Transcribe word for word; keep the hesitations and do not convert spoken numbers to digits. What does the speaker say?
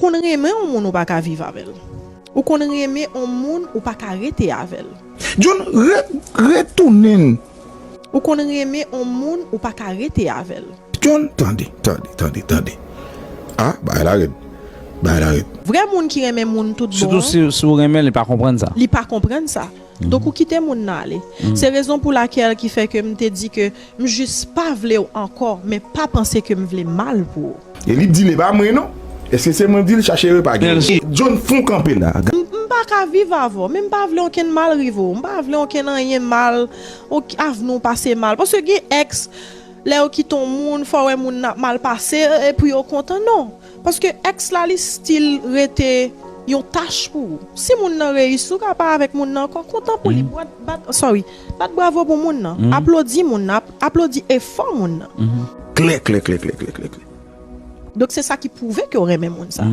Konn renmen yon moun ou pa ka viv avè l. Ou konn renmen yon moun ou pa ka rete avè l. John, re, retounen. Ou konn renmen yon moun ou pa ka rete avè l. John, tande, tande, tande, tande. Ah, bagay la rèd. Bagay la rèd. Vrè moun ki renmen moun tout bon Sitou an, si, si w renmen, li pa konprann sa. Li pa konprann sa. Donk ou kite moun nan ale. Se rezon pou lakèl ki fè ke m te di ke m jis pa vle w ankò, men pa panse ke m vle mal pou ou. E li di li pa mwen non. Èske se mwen di l chache repa gen? John fon kanpe la. M m pa ka viv avè w, men m pa vle okenn mal rive w. M pa vle okenn anyen mal, ok, avni w pase mal. Paske gen ex, lè yo kite yon moun, fò w wè moun nan ap mal pase, epi yo kontan, non. Paske ex la, li still rete yon tach pou ou. Si moun nan reyisi, ou ka pa avèk moun nan ankò, kontan pou li, bat, bat, sorry, bat bravo pou moun nan. Aplodi moun nan, ap- aplodi efò moun nan. Klè, klè, klè, klè, klè, klè, klè. Donk se sa ki pwouve ke w renmen moun sa.